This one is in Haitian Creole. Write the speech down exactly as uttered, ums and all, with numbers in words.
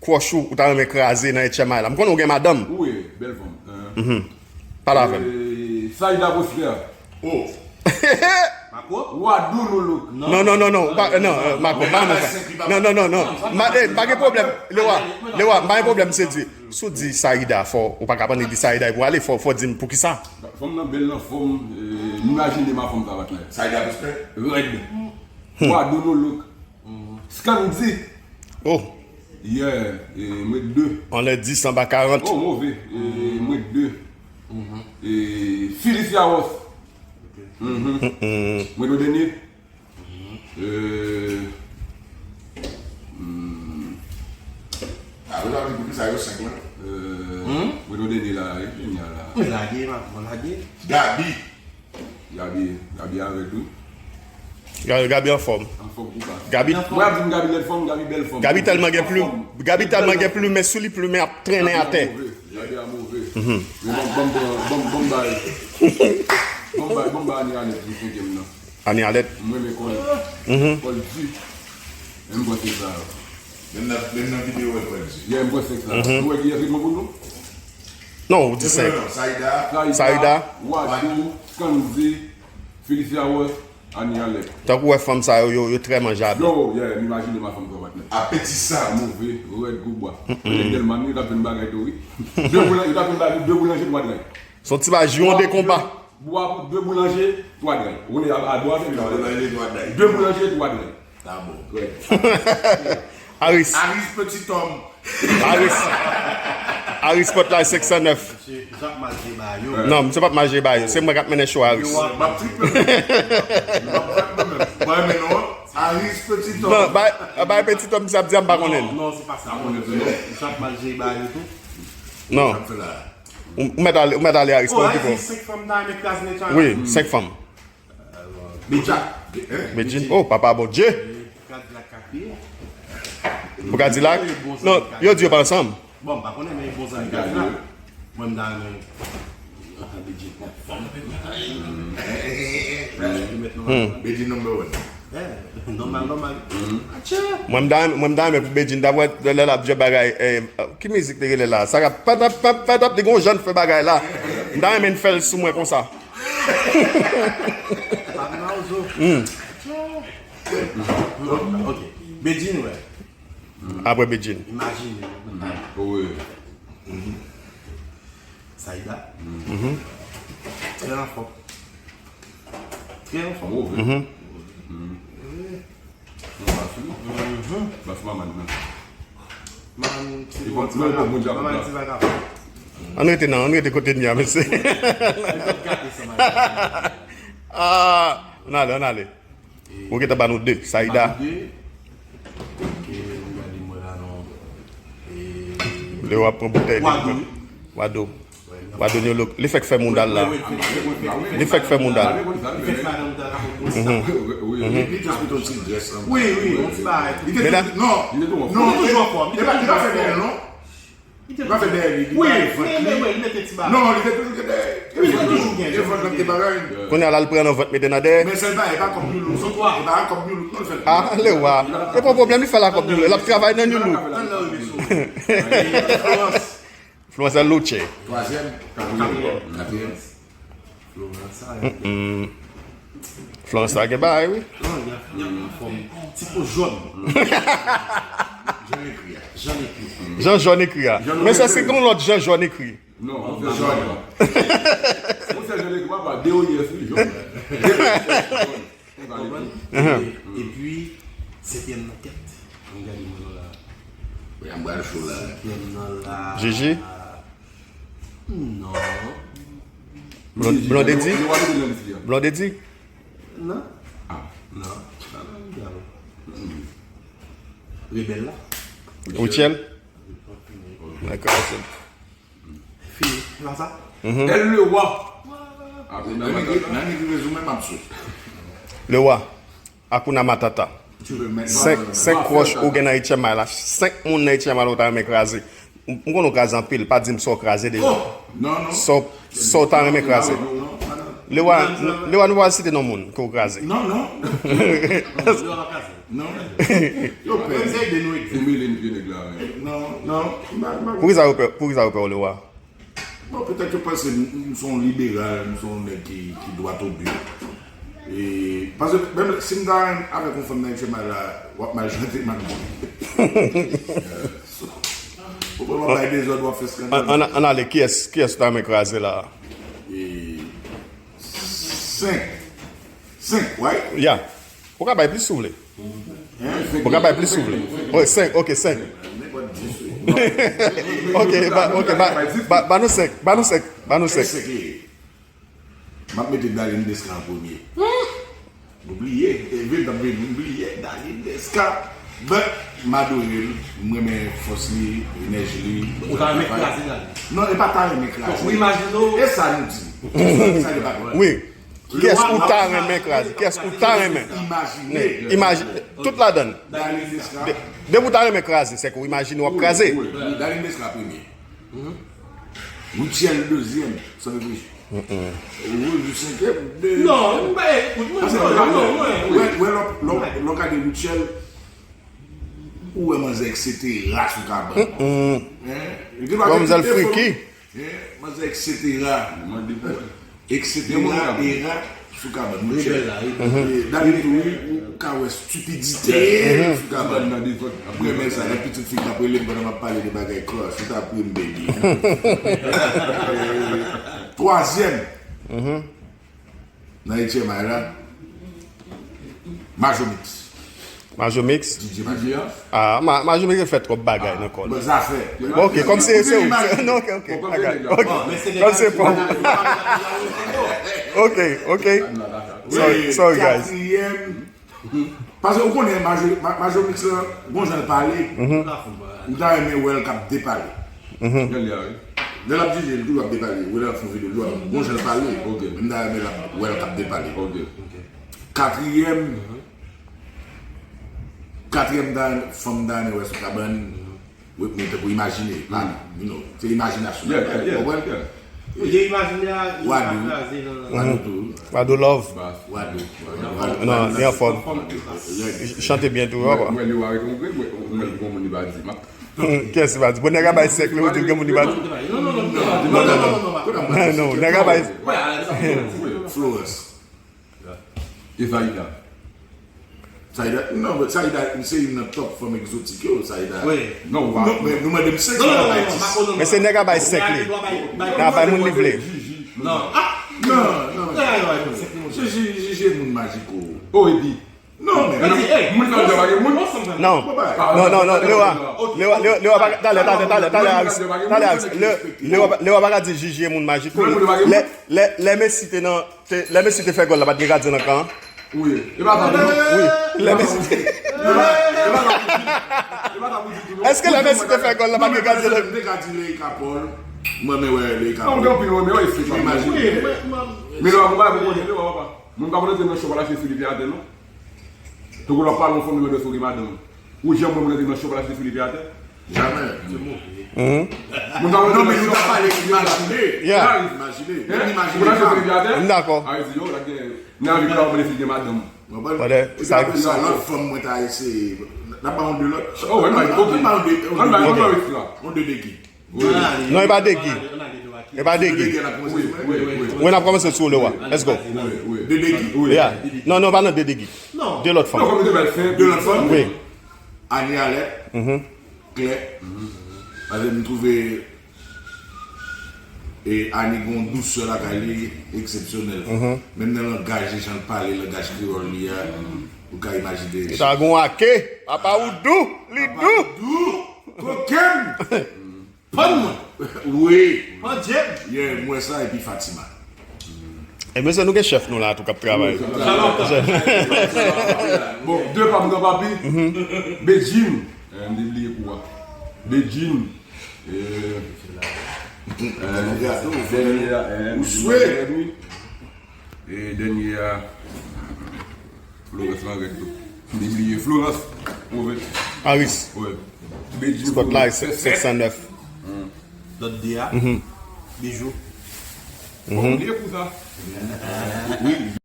crush ou, ou ta renmen kraze nan H M I la? M konnen ou gen madanm. Wi, bèl fanm. Pale avè m. Saida Prosper. Oh. Mako? Wadou Loulouk. Non, non, non, non. Ou pa, non, euh, Mako, pa mwen fè. Non, non, non, non. Ma, eh, pa gen pwoblèm. Lewa, Lewa, pa gen pwoblèm, se di. Si w di Saida, fò, ou pa ka pandan di Saida, epi w ale, fò, fò di m poukisa. Fanm nan bèl nan fòm, eh, m imajine m a fanm sa patnè. Saida Prosper? Rèd. Wadou Loulouk. Scandy. Oh. Yeah, eh, m ret de. Anlè dis anba karant. Oh, move. Eh, m ret de. Eh, Felicia Ross. Mwen do dènye. Euh, hmm. Apre sa, pou ki sa yo senk lan? Euh, mwen do dènye la, wi, dènye la. Mwen lage, mwen lage. Gaby. Gaby, Gaby avèk tou. Gaby, Gaby anfòm. Anfòm kou pa. Gaby. Mwen ap di m Gaby lèd fanm, Gaby bèl fanm. Gaby tèlman gen plim. Gaby tèlman gen plim, men sou li plim ap trennen atè. Gaby a move. Men bon, bon, bon, bon, bon, bay. Bon, bay, bon, bay, ane, ane, pou senkyèm nan. Ani Alèt. Mwen renmen kòl. Kòl di. Men m panse sa. Menm nan, menm nan videyo, wè, kòl di. Yeah, m panse sa. Ou wè ki ritm pou nou? Non, ou di senk. Non, non, Saida. Saida. Wadou, Scandy, Felicia Ross, Ani Alèt. Tankou wè fanm sa yo, yo, yo trè manjab. Yo, yeah, m imajine m a fanm sa patnè. Apetisa. Move, rèd kou bwa. Mwen te tèlman, yo t ap jwenn bagay tou, wi. De boulan-, yo t ap jwenn bagay, de boulanje, twa dray. Son ti bagay, Jiwon de konba. Bwa pou de boulanje, twa dray. Ou konnen a, a dwa se de boulanje, twa dray. De boulanje, twa dray. Sa bon. Aris. Aris Petit Homme. Aris. Aris Pòtlay senk san nèf. Misye, misye ap mal jwe ba yo. Non, misye p ap mal jwe ba yo. Se mwen k ap mennen show, Aris. M ap tripe. M ap tripe menm. Mwen renmen non. Aris Petit Homme. Non, bay, bay Petit Homme, misye ap di a, m pa konnen. Non, non, se pa sa. Misye ap mal jwe ba yo tou. Non. Ou, ou mèt ale, ou mèt ale, Aris, pa okipe w. Senk fanm ta renmen kraze nèt sa. Wi, senk fanm. Bedjine. Bedjine. Oh, papa Bondye. Pou Kadilak. Pou Kadilak? Non, yo di yo pa ansanm. Bon, m pa konnen, men bon zanmi Kadilak. Mwen, m ta renmen. Bedjine. Bedjine number one. Nòmal, nòmal. Atchè! Mwen, m ta, mwen, m ta renmen pou Bedjine ta wè lè l ap jwe bagay, eh, ki mizik te rele la? Sa k ap patap, pap, patap, li gon jan l fè bagay la. M ta renmen l fè l sou mwen konsa. Pablo Mawozo. Ok. Bedjine, wè. Apre Bedjine. Imajine. Wi. Saida. Trè anfòm. Trè anfòm. Move. Bas maman nan. Maman ti vagabon. Ann rete nan, ann rete kote n ye a, mesye. Ah, ann ale, ann ale. Ou gentan ba nou de, Saida. Lè w ap pran boutèy li. Wado. Wado New Look. Li fèk fè mouda l la. Li fèk fè mouda l. Li fèk fè mouda l. Li fèk fè mouda l. Li fèk fè mouda l. Wi, wi, yon ti bagay. Li te non, non, li te pa fè bèl non. Li te pa fè dèyè li. Wi, wi, wi, li mete ti bagay. Non, li te toujou gen dèyè. Wi, li te toujou gen. Li te vant nan te bagay. Kounye a la, l pran nan vant, mete nan dèyè. Men sèl bagay, e pa kòb New Look. E pa kòb New Look non, l fè l. Ah, Lewa. E pa pwoblèm, li fè l a kòb New Look. L ap travay nan New Look. Florence. Florence Louche. Twazyèm. Katriyèm. Katriyèm. Florence sa. Florence sa gen bagay, wi. Non, y ap, y ap anfòm. Ti po jòn. Jan ekri a. Jan ekri. Jan jòn ekri a. Men sa se gon lòt jan jòn ekri. Non, se jòn. Mwen se jan ekri, pa de o yès, wi, jòn. Ou konprann? Epi, senkyèm nan tèt. Ann gade mwen la. Wi, an bral cho la. Senkyèm nan la. Gigi? Non. Blondedy? Blondedy? Non. Non. Rebèl la. Rachel? Dakò, Rachel. Fini. Se pa sa? El Lewa. Nan nèg rive sou mwen, m ap sou. Lewa. Hakuna Matata. Senk, senk crush ou gen nan H M I la. Senk moun nan H M I la ou ta renmen kraze. M, m konnen w kraze anpil, pa di m sa w kraze deja. Sa w, sa w ta renmen kraze. Lewa, Lewa, nou pa site non moun ke w kraze. Non, non. Non, non. Yo pè. Mwen se de nou. Foume le pye nèg la, men. Non, non. M pa, m pa. Poukisa yo pè, poukisa yo pè w, Lewa? Bon, petèt yo panse m, m se yon liberal, m se yon nèg ki, ki droit au but. E, paske menm si m ta avèk yon fanm nan H M I la, w ap mal chante, m ap di. Ou konn w ap bay dezòd, w ap fè skandal. Ann, ann, ann ale, kiyès, kiyès ou ta renmen kraze la? E, senk. Senk, right? Ya. Ou ka bay plis si w vle. Hein? Ou ka bay plis si w vle. Wi, senk, ok, senk. Nenpòt dis, wi. Ok, ba, ok, ba, ba, ba nou senk, ba nou senk, ba nou senk. Senk, senk, ye. M ap mete Darline Desca an premye. M bliye, e vin t ap vin, m bliye Darline Desca. But, m adore l, m renmen fòs li, enèji li. Ou ta renmen kraze Darline? Non, e pa ta renmen kraze. Donk, ou imajine w. E sa nou di. Sa, sa depa. Wi. Kiyès ou ta renmen kraze? Kiyès ou ta renmen? Imajine. Imajine. Tout ladann. Darline Desca. De, depi w ta renmen kraze, se ke w imajine w ap kraze. Wi, wi, wi. Darline Desca premye. Rutshelle dezyèm, san reflechi. Roger senkyèm, de. Non, mwen, mwen, mwen, mwen, mwen. Wè, wè, lò, lò, lò ka de Rutshelle, ou wè manzè, et cetera, sou kabann. Hein? Gen dwa gen tout defo. Manzè friki. Hein? Manzè, et cetera. Mande pou wè. Et cetera, era, sou kabann, monchè. E, David tou, wi, ou ka wè stupidité sou kabann nan devan. Mwen renmen sa, lè pitit fi k ap rele m pandan m ap pale de bagay cross, ou ta pri m, baby. E, twazyèm, nan H M I la, Major Mix. Major Mix. D J Major. Ah, Ma-, Major Mix fè twòp bagay nan kò l. Bon, zafè. Bon, ok, kòm se, se ou. Non, ok, ok. Ok. Kòm se pou. Ok, ok. Sorry, sorry, guys. Katriyèm. Paske ou konnen Major, Ma-, Major Mix la, bon jan l pale. M ta renmen wè l k ap depale. Lè l ap dije, l toujou ap depale. Ou wè l ap fè yon videyo, l toujou ap bon jan l pale. Ok. M ta renmen l ap, wè l k ap depale. Ok. Katriyèm. Katriyèm ta, fanm ta renmen wè sou kabann, wi, men tankou imajine, pa, you know, se imajinasyon. Yeah, yeah, yeah, yeah. Ou konprann? Ou te imajine a, li pa kraze nan. Wadou tou. Wadou love. Wadou. Non, li anfòm. Li chante byen tou, wi. Mwen, li wè yon grenn, mwen, mwen, yon moun li pa di, ma. Kiyès li pa di? Bon, nèg la bay sèk, li di gen moun li pa di. Non, non, non, non. Non, non, non. Non, nèg la bay. Florence. E Saïda? Saïda, non, but Saïda, se youn nan top fanm egzotik yo, Saïda. Wi. Non, men nou mande m senk. Non, non, non, non, pa konnen. Men se nèg a bay senk li. Nèg a bay moun li vle. Non. Ah! Non, non. Gigi, Gigi e moun majiko. Oh, epi. Non, men. Moun nan pa gen moun? Non. Non, non, non, Lewa. Lewa, Lewa, Lewa, talè, talè, talè, talè, Aris. Talè, Aris. Lewa, Lewa pa ka di Gigi e moun majiko. Lè, lè, lè Messi te nan Te, lè Messi te fè gòl la, pa t gen gadyen nan kan an? Wi. E pa sa, non? Wi. Lè Messi te. E pa sa pou di tou, non. Èske lè Messi te fè gòl la, pa t gen gadyen nan kan an? M te ka di Leyka Paul. Mwen, men wè, Leyka Paul. Non, gen anpil, mwen, men wè, se pa. Imajine. Men lè w ap konpare pou konnen, lè w ap. Moun pa konn antre nan cho pa lache sou li pye atè, non. Tankou lè w ap pale yon fanm, li mande si w gen madanm. Ou janm wè moun antre nan cho pa lache sou li pye atè? Jamè. Moun pa konn antre nan cho pa lache sou li pye atè. Non, men nou ta pale imajine. Yeah. Imajine. Hein? Moun antre sou li pye atè? M dakò. A, yo, la gen, nan vi la, ou mande si gen madanm. Konprann? Epi apre sa, lòt fanm mwen ta eseye. N ap ba yon de lòt. Oh, ann ba, ok. Ann ba yon de, ann ba yon de, ann ba yon de ki? Non, e pa Degi. E pa Degi. Wi, n ap kòmanse sou Lewa. Let's go. De Degi? Yeah. Non, non, pa nan de Degi. De lòt fanm. De lòt fanm? Wi. Annie Alec. Klè. Paske m twouve, e, Annie gen yon dousè lakay li eksepsyonèl. Menm nan langaj li, jan l pale, langaj kreyòl li a, ou ka imajine. Li ta gen yon ake, papa ou dou, li dou. Papa ou dou, kokenn. Pann mwen. Wi. Pann je m. Yeah, m wè sa epi Fatima. E mesye, nou gen chèf nou la tou k ap travay. Bon, de pa m nan papi. Bedjine. Eh, m te bliye kou a. Bedjine. Eh, eh, dènye a, eh, ou swe. E dènye a, Florence lan rèd tou. M te bliye Florence. Move. Aris. Wi. Bedjine. Spotlight, senk san nèf. Lòt de a. Bijou. Bon, li ye pou sa. Wi.